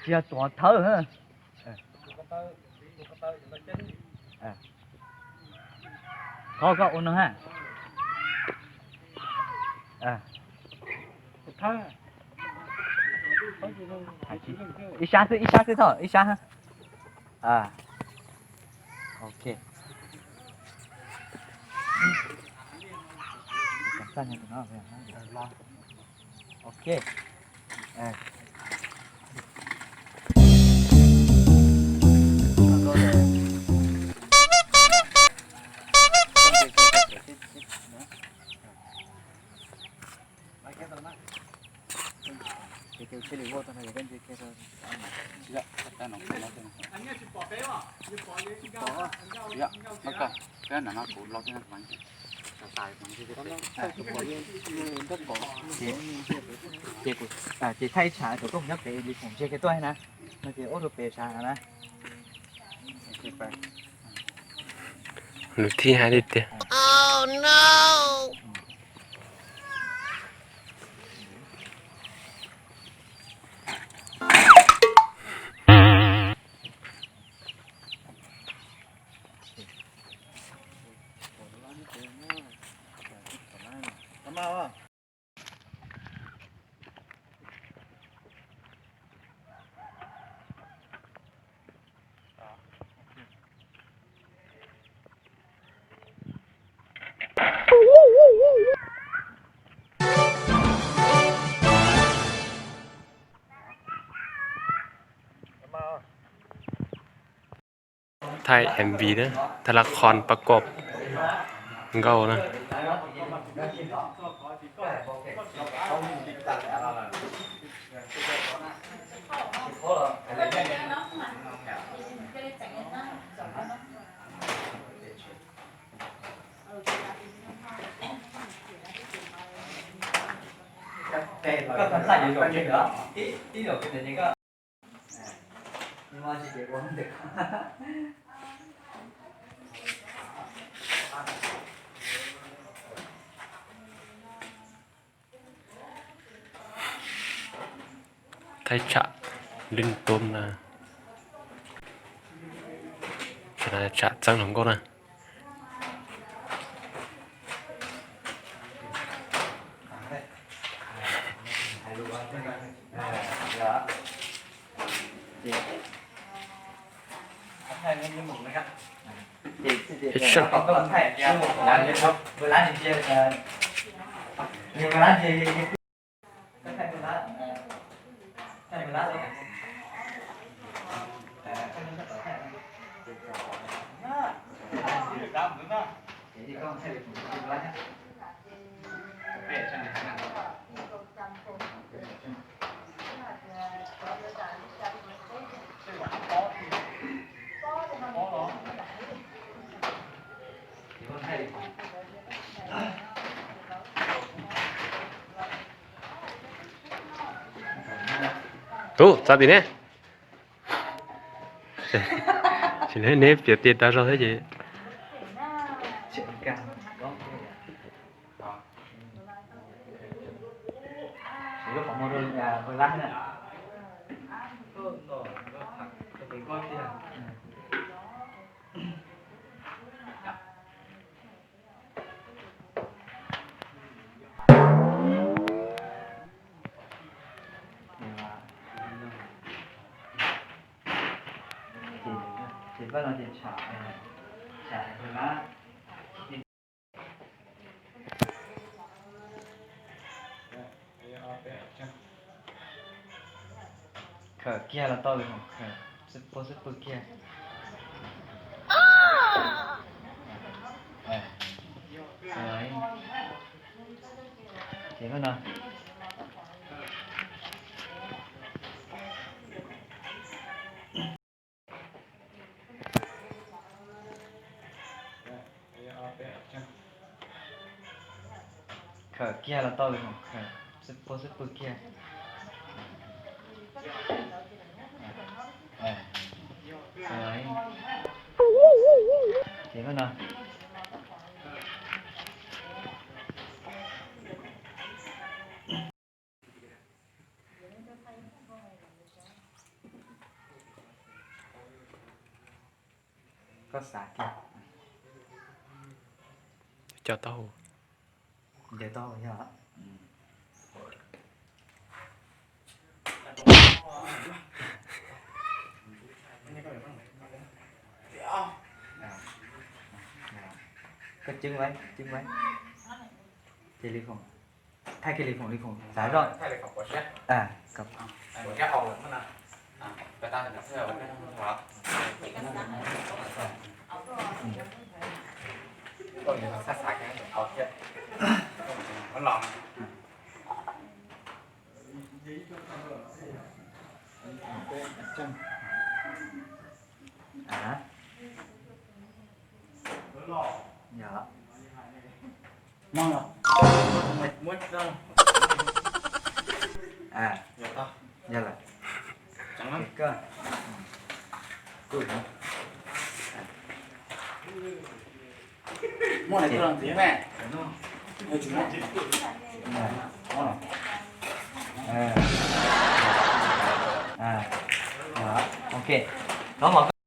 Yog tuav thawb. Thov koj ua no ha. Ib sab xwb, ib sab xwb, thov ib sab. Ok. Ok. Ces thaij tshav kom koj mus nyob pem li khoom ntseg kiag tuaj na, no ces ua rau pem sab na. Lus thib hais li tias Thaij M V na, thaij la khon pas kob nkauj na. Thaij tsam lwm tus na, tsam txeeb hluas nkauj na. Ub, txav tim ne. Tsis ne, neb piav tes tas zog thiab ces. Ces pab no ces tsam, tsam Hwj Lab. Khawm kiag los tau li, khawm xwb pw xwb pw kiag. Ces no. Khawm kiag los tau li, khawm xwb pw xwb pw kiag. Ces no. Koj xav kiag. Cov taub hau. Cov taub hau yog. Koj chứng minh, chứng minh. Cái ly phòng. Thay cái ly phòng, ly phòng. Xả rồi. À, cặp. À. Dạ. Mong rồi. Mệt mệt rồi. À. Dạ tao. Dạ là. Chẳng lắm. Cái cơ. Tôi hả? Muaj này tôi làm gì mẹ? Ơ, chúng nó. Nè, có này. Ờ. À. Đó, ok. Đó mà